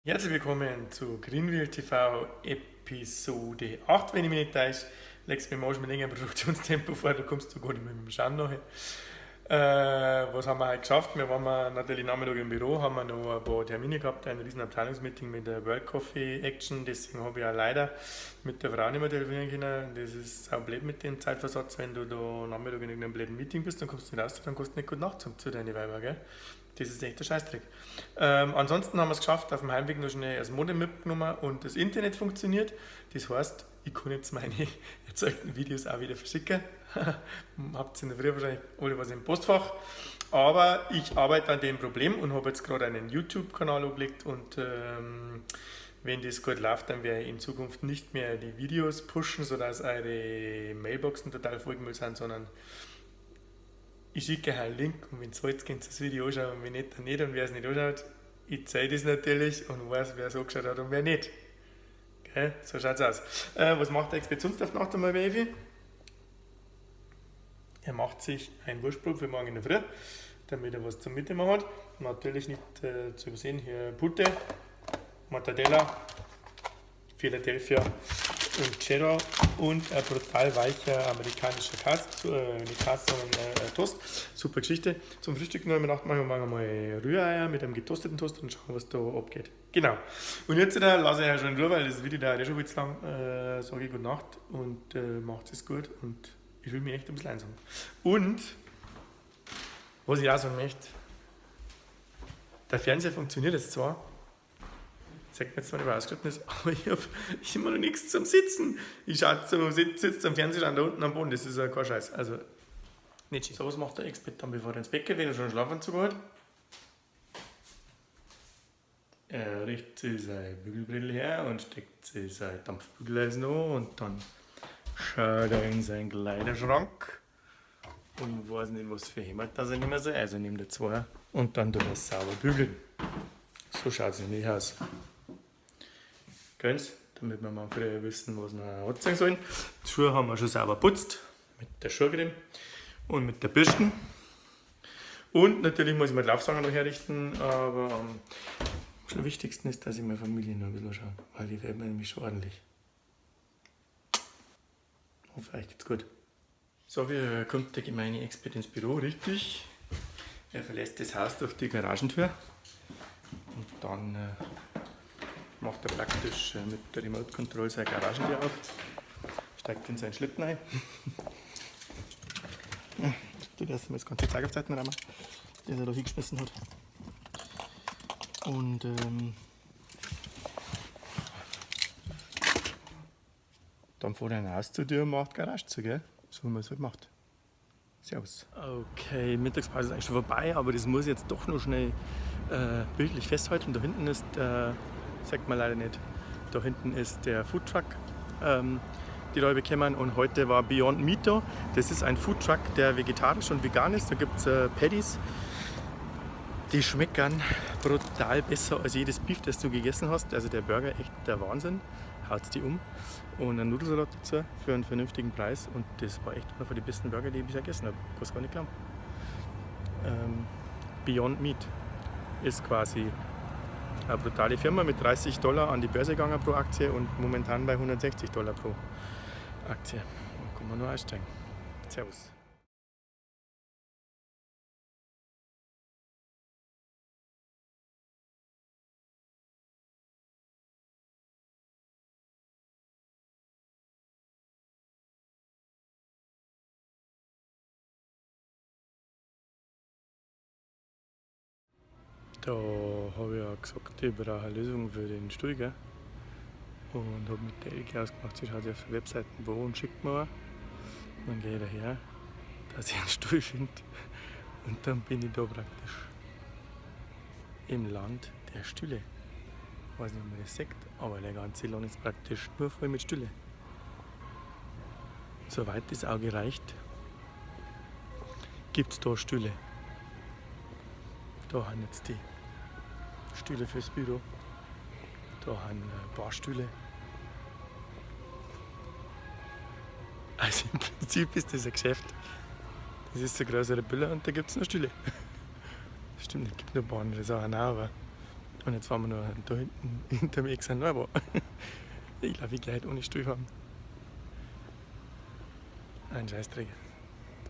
Herzlich willkommen zu Greenwheel TV Episode 8, wenn ich mich nicht täusche. Legst mir mal mit längerem Produktionstempo vor, du kommst du gar nicht mehr mit dem Schauen nachher. Was haben wir heute geschafft? Wir waren natürlich Nachmittag im Büro, haben wir noch ein paar Termine gehabt, ein riesen Abteilungsmeeting mit der World Coffee Action, deswegen habe ich auch leider mit der Frau nicht mehr telefonieren können. Das ist auch blöd mit dem Zeitversatz, wenn du da Nachmittag in irgendeinem blöden Meeting bist, dann kommst du nicht raus, dann kannst du nicht gut Nacht zu deinen Weiber, gell? Das ist echt der Scheißdreck. Ansonsten haben wir es geschafft, auf dem Heimweg noch schnell das Modem mitgenommen und das Internet funktioniert. Das heißt, ich kann jetzt meine erzeugten Videos auch wieder verschicken. Habt ihr in der Früh wahrscheinlich alle was im Postfach. Aber ich arbeite an dem Problem und habe jetzt gerade einen YouTube-Kanal angelegt und wenn das gut läuft, dann werde ich in Zukunft nicht mehr die Videos pushen, sodass eure Mailboxen total vollgemüllt sind, sondern ich schicke euch einen Link und wenn es wollt, könnt ihr das Video anschauen und wenn nicht, dann nicht und wer es nicht anschaut, ich zeige das natürlich und weiß, wer es angeschaut hat und wer nicht. Gell? So schaut's aus. Was macht der Expert sonst auf die Nacht einmal, Evi? Er macht sich ein Wurstbrot für morgen in der Früh, damit er was zum Mitnehmen hat. Natürlich nicht zu übersehen, hier Pute, Mortadella, Philadelphia und Cheddar und ein brutal weicher amerikanischer Käse, nicht Käse, sondern Toast. Super Geschichte. Zum Frühstück noch einmal machen wir mal Rühreier mit einem getoasteten Toast und schauen, was da abgeht. Genau. Und jetzt lasse ich euch schon in Ruhe, weil das Video dauert ja schon viel zu lang. Sage ich gute Nacht und macht es gut und ich fühle mich echt ein bisschen einsam. Und, was ich auch sagen möchte, der Fernseher funktioniert jetzt zwar, sagt mir jetzt zwar nicht, wer ausgeschaltet ist, aber ich hab immer noch nichts zum Sitzen. Ich sitze am Fernseher da unten am Boden, das ist ja kein Scheiß. Also, nicht schön. So, was macht der Expert dann, bevor er ins Bett geht, wenn er schon einen Schlafanzug hat? Er richtet sich seine Bügelbrille her und steckt sich sein Dampfbügeleisen an und dann schaut er in seinen Kleiderschrank und weiß nicht, was für Hemd das er nicht mehr so. Also nimmt er zwei und dann tut er es sauber bügeln. So schaut es nämlich aus. Gönn's, damit wir mal früher wissen, was wir anziehen sollen. Die Schuhe haben wir schon sauber putzt mit der Schuhcreme und mit der Bürsten. Und natürlich muss ich mir die Laufsachen noch herrichten, aber am wichtigsten ist, dass ich meine Familie noch ein bisschen schaue, weil die werden mir nämlich schon ordentlich. Hoffe, euch geht's gut. So, wie kommt der gemeine Expert ins Büro, richtig? Er verlässt das Haus durch die Garagentür und dann macht er praktisch mit der Remote Control seine Garagentür auf, steigt in seinen Schlitten ein. Du darfst mir das ganze Zeug auf die Seite räumen, das er da hingeschmissen hat. Und dann fährt er raus zur Tür und macht Garage zu, gell? So wie man es halt macht. Servus. Okay, Mittagspause ist eigentlich schon vorbei, aber das muss ich jetzt doch noch schnell bildlich festhalten. Da hinten ist der, sagt man leider nicht, da hinten ist der Foodtruck, die da bekommen. Und heute war Beyond Meat da. Das ist ein Foodtruck, der vegetarisch und vegan ist. Da gibt's Patties. Die schmecken brutal besser als jedes Beef, das du gegessen hast. Also der Burger, echt der Wahnsinn. Haut's die um. Und einen Nudelsalat dazu für einen vernünftigen Preis. Und das war echt einer von den besten Burger, die ich bisher gegessen hab. Kannst gar nicht glauben. Beyond Meat ist quasi eine brutale Firma mit dreißig Dollar an die Börse gegangen pro Aktie und momentan bei hundertsechzig Dollar pro Aktie. Da kann man nur einsteigen. Servus. Da hab ich ja gesagt, ich brauche eine Lösung für den Stuhl, gell? Und hab mit der Elke ausgemacht, sie schaut sich auf der Webseite wo und schickt mir einen. Und dann geh ich daher, dass ich einen Stuhl find. Und dann bin ich da praktisch im Land der Stühle. Ich weiß nicht, ob man das sieht, aber der ganze Land ist praktisch nur voll mit Stühle. Soweit das Auge reicht, gibt's da Stühle. Da haben jetzt die Stühle fürs Büro. Da haben ein paar Stühle. Also im Prinzip ist das ein Geschäft. Das ist so eine größere Bülle und da gibt's noch Stühle. Das stimmt, es gibt noch ein paar andere Sachen auch, aber Und jetzt fahren wir noch da hinten hinter mir sind, aber ich glaube, ich gehe heute ohne Stuhl fahren. Ein Scheißdreck.